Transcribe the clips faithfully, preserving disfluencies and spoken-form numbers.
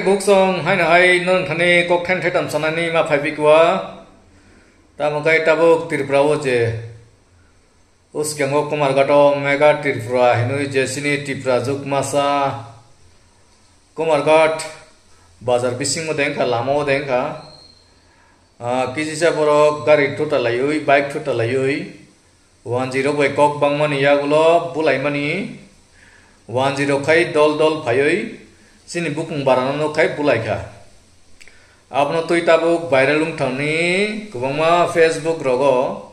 Buksong haino hai non thani kok then thetam sanani ma phai bikwa. Tamo kai tabuk Tripura o je uskengo Kumarghat o Mega Tripura hinui je sini Tripura juk masa Kumarghat bazar bisingo dengkha, lama o dengkha. Ah, kisisa borok gari thuta laiwi, bike thuta laiwi, wanjwi rok bai kok bangmani yagulo bulaimani, wanjwi rok khai dol dol phaiwi chini bukung barano no khai bulaikha. Abono twi tabuk viral wngthangni kwbangma Facebook rogo,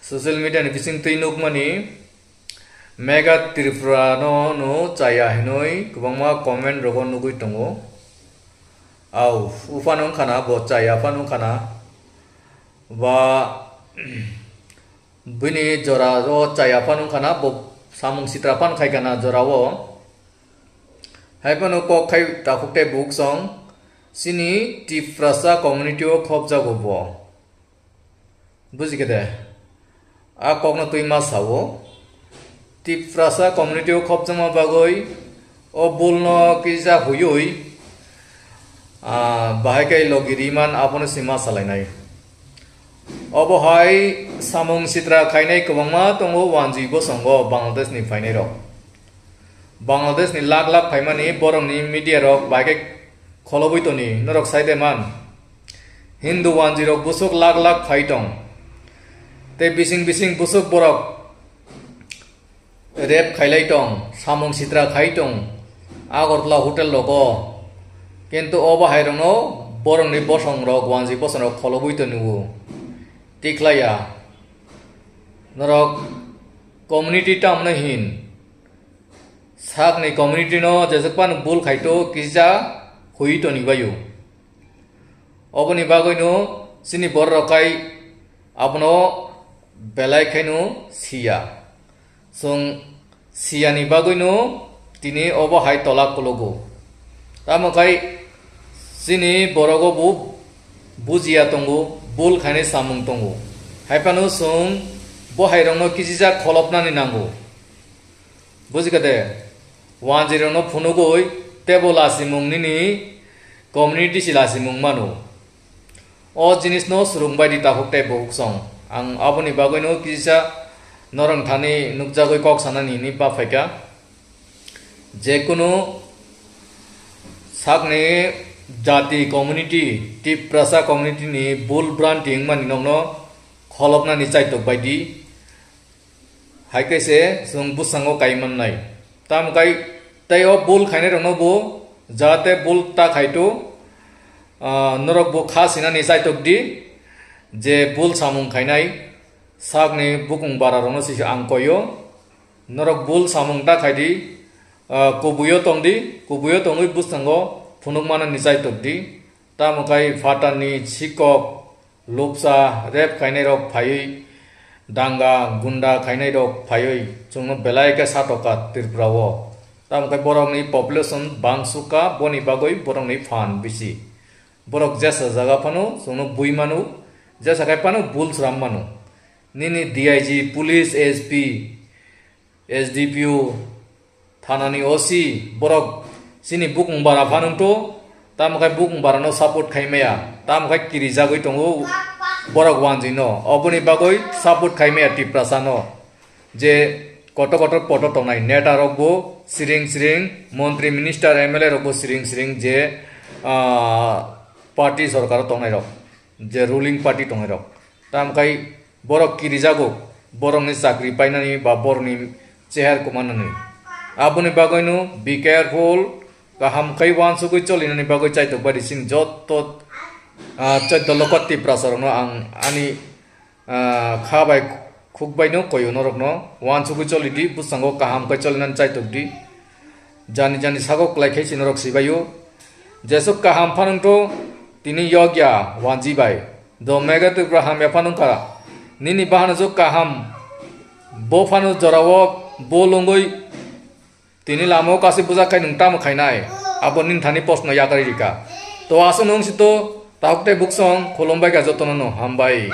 social media ni bising twi nukmani, Mega Tripura no no chaya hinui kwbangma comment rogo nugui tongo. Au, uphano wngkha na, bo chaya phano wngkha na. Ba, bini jora o chaya phano wngkha na, bo samung sitra phano khai kha na jora o. Hai phano kok khai takhuk tei buksong, chini Tiprasa community o khopjago bo. Buji khe de? A kokno twi ma sao. Tiprasa community o khopjakma bagwi o bulno kisa huiwi, ah, bahai khe logi riman abono se ma salainai. Obo hai samung sitra khainai kwbangma tongo wanjwi bosongo Bangladesh ni phainai rok. Bangladesh ni lak lak phaimani borok ni media rok bahai khe kholobwi toni, norok sai de man. Hindu wanjwi rok busuk lak lak phai tong. Tei bising bising busuk borok rape khailai tong, samung sitra khai tong, Agartala hotel rogo. Kintu obo hai rokno borok ni bosong rok, wanjwi bosong rok kholobwi toni o. Tikhlaiya. Norok community tamno hin. Sakni community no jeswk phano bul khaito kisa hui toni baio. Oboni bagwino chini borok rok kai abono belai khaino siya. Chwng siyani bagwino tini obo hai tola kulogo. Tamo khai chini borogo bo bujiya tongo, bul khainai samung tongo. Hai phano chwng bo hai rokno kisijak kholopnani nango. Buji kha de, wanjwi rokno phunugwi tebo lasimung nini community si lasimung mano. O jinisno swrwng bai di takhuk tei bukhuk song. Ang aboni bagwino kisa norok thani nukjagwi kok sanani hwnwi ba phaikha. Jekunu sakni jati community, Tiprasa community ni bul branti wngmani nokno kholopnani chaitok bai di. Hai khe se chwng bwskango kai mannai. Tamo kai tei o bul khainai rokno bo jahate bul ta khaito, ah, norok bo kha sinani chaitok di je bul samung khainai sakni bukung bara rokno se ang koio. Norok bul samung ta khai di, ah, kubuio tong di, kubuio tongwi bwskango phunuk manani chaitok di. Tamo kai phatarni sikok lupsa, rape khainai rok phaiwi, danga, gunda khainai rok phaiwi, chwngno belai khe satoka Tripura o. Tamo khe borokni population bangsukha, boni bagwi borokni phan bisi. Borok jesa jaga phano chwngno bui mano, jesa khai phano bul sram mano. Nini D I G, police, S P, S D P O, thanani O C, borok chini bukung bara phanungto, tamo khai bukung barano support khai maya, tamo khai kirijagwi tongo, borok wanjwino, oboni bagwi support khai maya Tiprasano, je kotor kotor poto tongnai neta rokbo siring siring, montri minister M L A rokbo siring siring je, ah, party sorkaro tongnai rok, je ruling party tongnai rok, tamo khai borok kirijago, borokni chakri painani ba borokni cheher kumanani. Aboni bagwino be careful, kaham khai wansugwi cholinani bagwi chaitok bai di chini jotto, ah, choddo lokho Tiprasa rokno ang ani, ah, kha bai khuk baino koyo norokno wansugwi choli di, bwskango kaham khai cholinani chaitok di. Jani jani sago kwlai khai si norok sibaio. Jesuk kaham phanungto tini yokya wanji bai. Do mega Tripura hamya phanungkha. Nini bahanajwk kaham. Bo phano jorao bo lungwi tini lamao kasi bujak khai nung tamo khainai. Abo nini thani posno yakari rika. To aswk nung sito tahuk tei buksong khulumbai kha jotono no hambai.